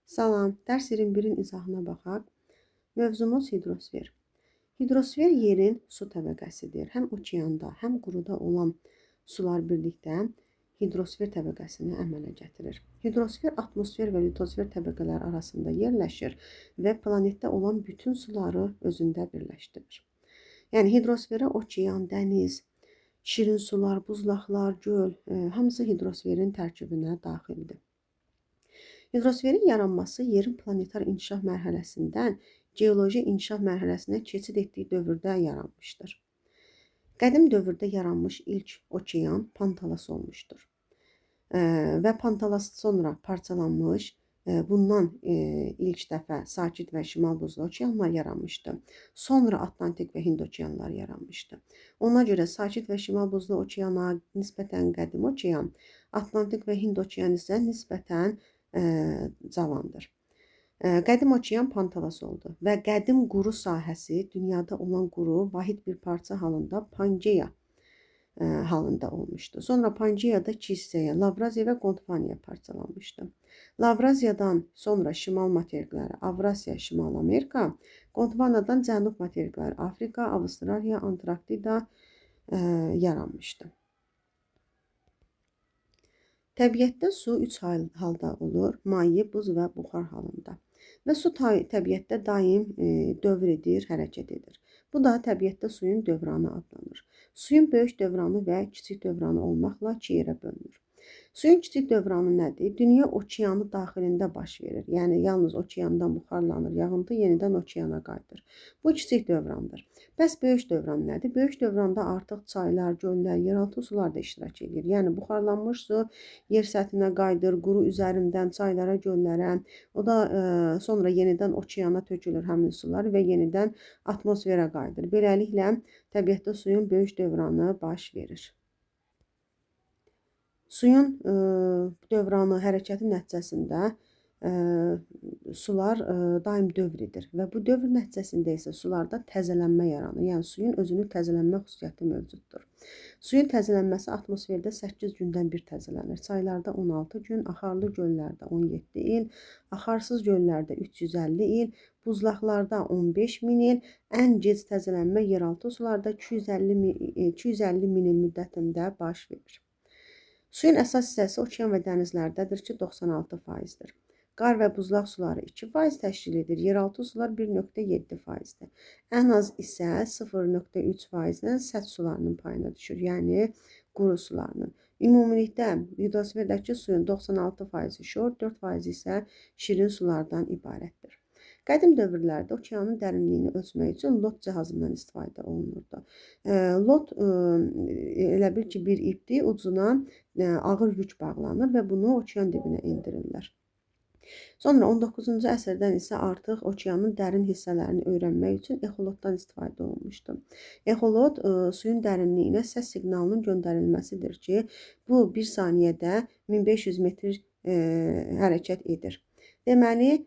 Salam, dərs 21-in izahına baxaq. Mövzumuz hidrosfer. Hidrosfer yerin su təbəqəsidir. Həm okeanda, həm quruda olan sular birlikdə hidrosfer təbəqəsini əmələ gətirir. Hidrosfer atmosfer və litosfer təbəqələri arasında yerləşir və planetdə olan bütün suları özündə birləşdirir. Yəni hidrosferə okean, dəniz, şirin sular, buzlaqlar, göl, hamısı hidrosferin tərkibinə daxildir. Hidrosferin yaranması yerin planetar inkişaf mərhələsindən geoloji inkişaf mərhələsinə keçid etdiyi dövrdə yaranmışdır. Qədim dövrdə yaranmış ilk okean Pantalas olmuşdur. Və Pantalas sonra parçalanmış, bundan ilk dəfə Sakit və Şimal buzlu okeanlar yaranmışdı. Sonra Atlantik və Hind okeanları yaranmışdı. Ona görə Sakit və Şimal buzlu okeana nisbətən qədim okean, Atlantik və Hind okeanı isə nisbətən cavandır. Qədim okean Pantalas oldu və qədim quru sahəsi dünyada olan quru vahid bir parça halında Pangeya halında olmuşdu. Sonra Pangeyada iki hissəyə Lavraziya və Gondvaniya parçalanmışdı. Lavraziyadan sonra şimal materikləri Avrasiya, Şimal Amerika, Gondvanadan cənub materikləri Afrika, Avstraliya, Antarktida yaranmışdı. Təbiətdə su üç halda olur: maye, buz və buxar halında. Və su təbiətdə daim dövr edir, hərəkət edir. Bu da təbiətdə suyun dövranı adlanır. Suyun böyük dövranı və kiçik dövranı olmaqla iki yerə bölünür. Suyun kiçik dövranı nədir? Dünya okeanı daxilində baş verir. Yəni yalnız okeandan buxarlanır, yağıntı yenidən okeana qayıdır. Bu kiçik dövrandır. Bəs böyük dövran nədir? Böyük dövranda artıq çaylar, göllər, yeraltı sular da iştirak edir. Yəni buxarlanmış su yer səthinə qayıdır, quru üzərindən çaylara, göllərə, o da sonra yenidən okeana tökülür həmin sular və yenidən atmosferə qayıdır. Beləliklə təbiətdə suyun böyük dövranı baş verir. Suyun dövranı hərəkəti nəticəsində sular daim dövr edir və bu dövr nəticəsində isə sularda təzələnmə yaranır. Yəni suyun özünü təzələnmə xüsusiyyəti mövcuddur. Suyun təzələnməsi atmosferdə 8 gündən bir təzələnir. Çaylarda 16 gün, axarlı göllərdə 17 il, axarsız göllərdə 350 il, buzlaqlarda 15 min il, ən gec təzələnmə yeraltı sularda 250 min il müddətində baş verir. Suyun əsas hissəsi okean və dənizlərdədir ki, 96%-dir. Qar və buzlaq suları 2% təşkil edir. Yeraltı sular 1,7%-dir. Ən az isə 0,3%-dən səth sularının payına düşür, yəni quru sularının. Ümumilikdə hidrosferdəki suyun 96%-i şor, 4% isə şirin sulardan ibarətdir. Qədim dövrlərdə okeanın dərinliyini ölçmək üçün lot cihazından istifadə olunurdu. Lot elə bil ki, bir ipdir, ucuna ağır yük bağlanır və bunu okean dibinə endirirlər. Sonra 19-cu əsrdən isə artıq okeanın dərin hissələrini öyrənmək üçün exolotdan istifadə olunmuşdu. Exolot suyun dərinliyinə səs siqnalının göndərilməsidir ki, bu bir saniyədə 1500 metr hərəkət edir. Deməli,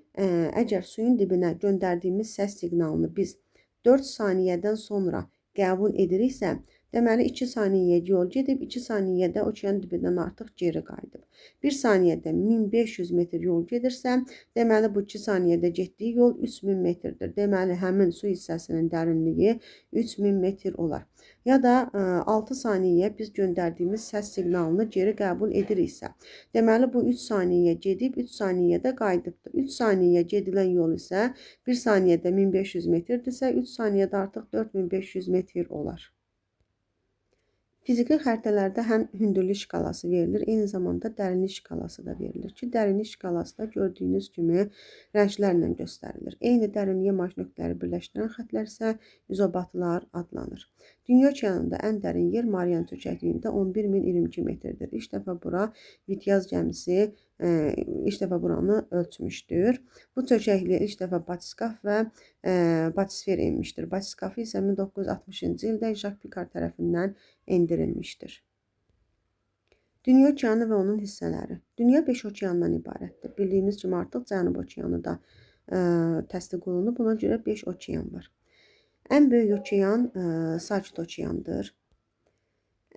əgər suyun dibinə göndərdiyimiz səs siqnalını biz 4 saniyədən sonra qəbul ediriksə, deməli 2 saniyə yol gedib, 2 saniyədə okean dibindən artıq geri qayıdıb. 1 saniyədə 1500 metr yol gedirsə, deməli bu 2 saniyədə getdiyi yol 3000 metrdir. Deməli, həmin su hissəsinin dərinliyi 3000 metr olar. Ya da 6 saniyə biz göndərdiyimiz səs siqnalını geri qəbul ediriksə, deməli bu 3 saniyə gedib, 3 saniyədə qayıdıbdır. 3 saniyə gedilən yol isə 1 saniyədə 1500 metrdirsə, 3 saniyədə artıq 4500 metr olar. Fiziki xəritələrdə həm hündürlük şkalası verilir, eyni zamanda dərinlik şkalası da verilir ki, dərinlik şkalası da gördüyünüz kimi rənglərlə göstərilir. Eyni dərinliyə malik nöqtələri birləşdirən xətlər isə izobatlar adlanır. Dünya okeanında ən dərin yer Mariana çökəkliyində 11.022 metrdir. İlk dəfə bura Vityaz gəmisi ilk dəfə buranı ölçmüşdür. Bu çökəkliyə ilk dəfə batiskaf və batisfer enmişdir. Batiskafı isə 1960-cı ildə Jacques Picard tərəfindən endirilmişdir. Dünya okeanı və onun hissələri. Dünya 5 okeandan ibarətdir. Bildiyimiz kimi artıq Cənub okeanı da təsdiq olunub. Buna görə 5 okean var. Ən böyük okean Sakit okeandır.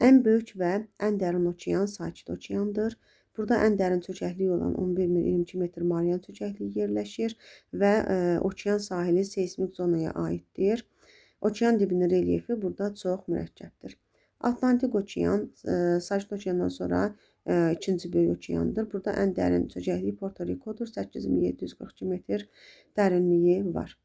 Ən böyük və ən dərin okean Sakit okeandır. Burada ən dərin çökəkliyi olan 11.022 metr Marian çökəkliyi yerləşir və okean sahili seysmik zonaya aiddir. Okean dibinin relyefi burada çox mürəkkəbdir. Atlantik okean Sakit okeandan sonra ikinci böyük okeandır. Burada ən dərin çökəkliyi Porto Rikodur. 8742 metr dərinliyi var.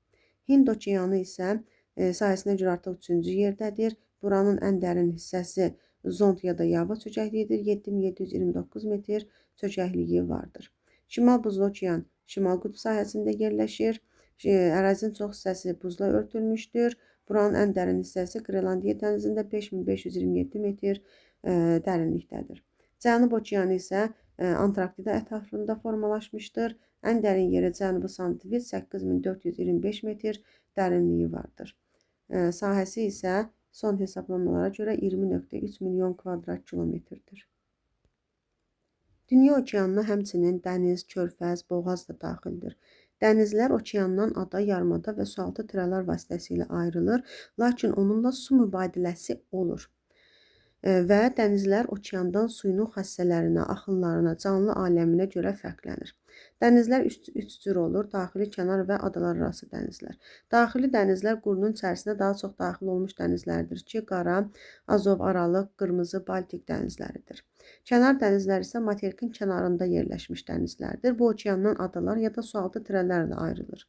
Hind okeanı isə sahəsinə görə artıq üçüncü yerdədir. Buranın ən dərin hissəsi Zond ya da Yava çökəkliyidir. 7729 metr çökəkliyi vardır. Şimal Buzlu okean Şimal qütb sahəsində yerləşir. Ərazinin çox hissəsi buzla örtülmüşdür. Buranın ən dərin hissəsi Qrenlandiya dənizində 5527 metr dərinlikdədir. Cənub okeanı isə Antarktida ətrafında formalaşmışdır. Ən dərin yeri Cənubi Sandvit 8425 metr dərinliyi vardır. Sahəsi isə son hesablamalara görə 20,3 milyon kvadrat kilometrdir. Dünya okeanına həmçinin dəniz, körfəz, boğaz da daxildir. Dənizlər okeandan ada, yarımada və sualtı tirələr vasitəsilə ayrılır, lakin onunla su mübadiləsi olur. Və dənizlər okeandan suyunun xassələrinə, axınlarına, canlı aləminə görə fərqlənir. Dənizlər üç cür olur: daxili, kənar və adalar arası dənizlər. Daxili dənizlər qurunun içərisinə daha çox daxil olmuş dənizlərdir ki, Qara, Azov, Aralıq, Qırmızı, Baltik dənizləridir. Kənar dənizlər isə materikin kənarında yerləşmiş dənizlərdir. Bu okeandan adalar ya da sualtı tirələrlə ayrılır.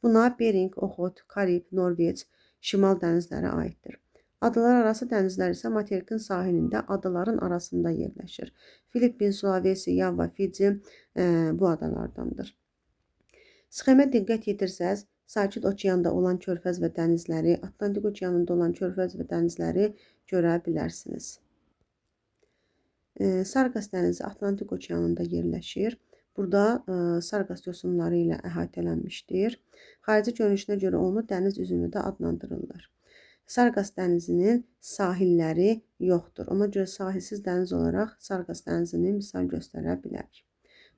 Buna Bering, Oxot, Karib, Norveç, Şimal dənizləri aiddir. Adalar arası dənizlər isə materikin sahilində adaların arasında yerləşir. Filippin, Sulavesi, Yava, Fici bu adalardandır. Sxemə diqqət yetirsəz, Sakit okeanda olan körfəz və dənizləri, Atlantik okeanında olan körfəz və dənizləri görə bilərsiniz. Sarqas dənizi Atlantik okeanında yerləşir. Burada sarqas yosunları ilə əhatələnmişdir. Xarici görünüşünə görə onu dəniz üzümü də adlandırırlar. Sarqas dənizinin sahilləri yoxdur. Ona görə sahilsiz dəniz olaraq Sarqas dənizini misal göstərə bilərik.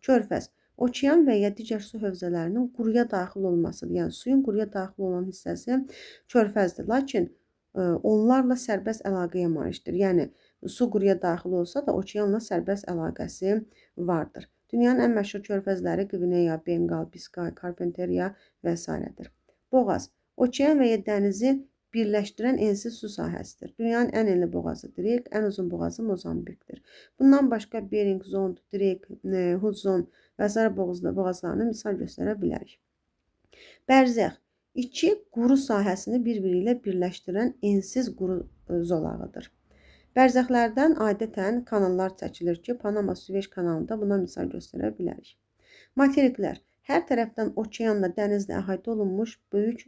Körfəz okean və ya digər su hövzələrinin quruya daxil olmasıdır. Yəni suyun quruya daxil olan hissəsi körfəzdir. Lakin onlarla sərbəst əlaqəyə malikdir. Yəni su quruya daxil olsa da okeanla sərbəst əlaqəsi vardır. Dünyanın ən məşhur körfəzləri Qvineya, Benqal, Biskay, Karpenteriya və s. Boğaz okean və ya dənizi birləşdirən ensiz su sahəsidir. Dünyanın ən enli boğazı Drake, ən uzun boğazı Mozambikdir. Bundan başqa Bering, Zond, Drake, Hudson və s. boğazlarını misal göstərə bilərik. Bərzəx iki quru sahəsini bir-biri ilə birləşdirən ensiz quru zolağıdır. Bərzəxlərdən adətən kanallar çəkilir ki, Panama Süveyş kanalında buna misal göstərə bilərik. Materiklər hər tərəfdən okeanla, dənizlə əhatə olunmuş böyük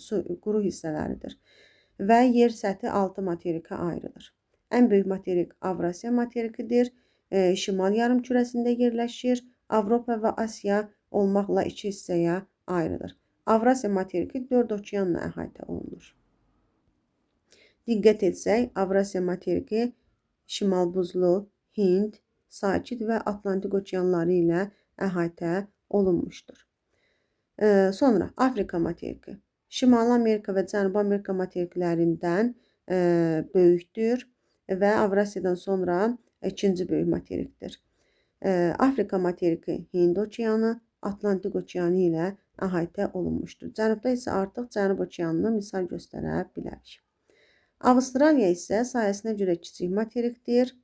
su quru hissələridir və yer səthi 6 materikə ayrılır. Ən böyük materik Avrasiya materikidir. Şimal yarımkürəsində yerləşir. Avropa və Asiya olmaqla iki hissəyə ayrılır. Avrasiya materiki 4 okeanla əhatə olunur. Diqqət etsək, Avrasiya materiki Şimal buzlu, Hind, Sakit və Atlantik okeanları ilə əhatə olunmuşdur. Sonra Afrika materiki Şimali Amerika və Cənubi Amerika materiklərindən böyükdür və Avrasiyadan sonra ikinci böyük materikdir. Afrika materiki Hind okeanı, Atlantik okeanı ilə əhatə olunmuşdur. Cənubda isə artıq Cənub okeanını misal göstərə bilərik. Avstraliya isə sahəsinə görə kiçik materikdir.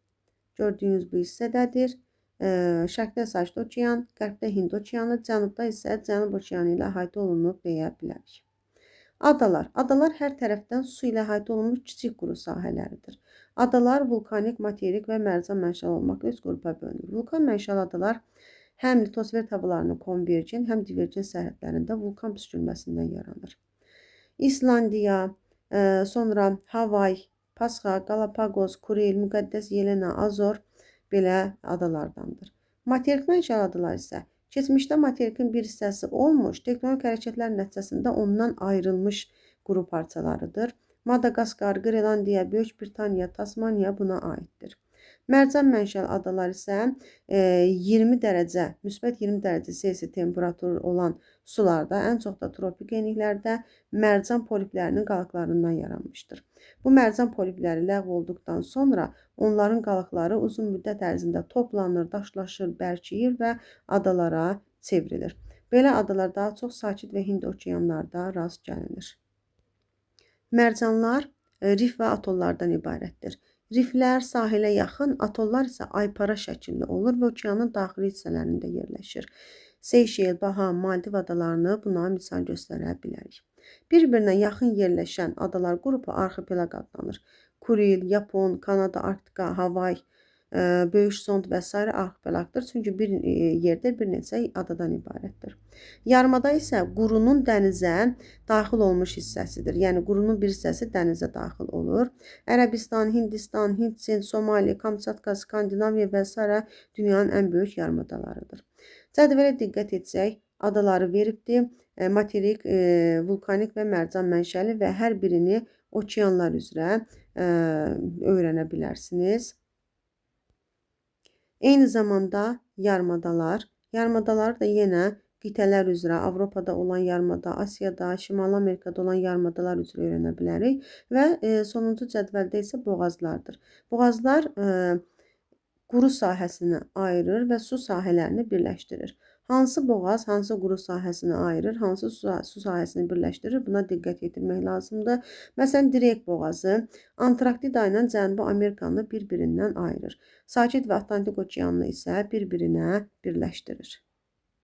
Gördüyünüz bu hissədədir. Şərqdə Sakit okean, qərbdə Hind okeanı, cənubda isə Cənub okeanı ilə əhatə olunub deyə bilərik. Adalar. Adalar hər tərəfdən su ilə əhatə olunmuş kiçik quru sahələridir. Adalar vulkanik, materik və mərcan mənşəli olmaqla üç qrupa bölünür. Vulkan mənşəli adalar həm litosfer tabalarının konvergen, həm divergen sərhədlərində vulkan püskürməsindən yaranır. İslandiya, sonra Havay, Pasxa, Galapagos, Kuril, Müqəddəs Yelena, Azor belə adalardandır. Materik mənşəli adalar isə keçmişdə materikin bir hissəsi olmuş, tektonik hərəkətlər nəticəsində ondan ayrılmış quru parçalarıdır. Madaqaskar, Qrenlandiya, Böyük Britaniya, Tasmaniya buna aiddir. Mərcan mənşəli adalar isə 20 dərəcə, müsbət 20 dərəcə Selsi temperaturu olan sularda, ən çox da tropik enliklərdə mərcan poliplərinin qalıqlarından yaranmışdır. Bu mərcan polipləri ləğv olduqdan sonra onların qalıqları uzun müddət ərzində toplanır, daşlaşır, bərkiyir və adalara çevrilir. Belə adalar daha çox Sakit və Hind okeanlarda rast gəlinir. Mərcanlar rif və atollardan ibarətdir. Riflər sahilə yaxın, atollar isə aypara şəkilli olur və okeanın daxili hissələrində yerləşir. Seyşel, Baham, Maldiv adalarını buna misal göstərə bilərik. Bir-birinə yaxın yerləşən adalar qrupu arxipelaq adlanır. Kuril, Yapon, Kanada, Arktika, Havay, Böyük Sond və sairə arxipelaqdır. Çünki bir yerdə bir neçə adadan ibarətdir. Yarımada isə qurunun dənizə daxil olmuş hissəsidir. Yəni qurunun bir hissəsi dənizə daxil olur. Ərəbistan, Hindistan, Hindçin, Somali, Kamçatka, Skandinaviya və sairə dünyanın ən böyük yarımadalarıdır. Cədvələ diqqət etsək, adaları veribdir. Materik, vulkanik və mərcan mənşəli və hər birini okeanlar üzrə öyrənə bilərsiniz. Eyni zamanda yarımadalar, yarımadalar da yenə qitələr üzrə, Avropada olan yarımada, Asiyada, Şimali Amerikada olan yarımadalar üzrə öyrənə bilərik və sonuncu cədvəldə isə boğazlardır. Boğazlar quru sahəsini ayırır və su sahələrini birləşdirir. Hansı boğaz hansı quru sahəsini ayırır, hansı su sahəsini birləşdirir, buna diqqət yetirmək lazımdır. Məsələn, Drake boğazı Antarktida ilə Cənubi Amerikanı bir-birindən ayırır. Sakit və Atlantik okeanını isə bir-birinə birləşdirir.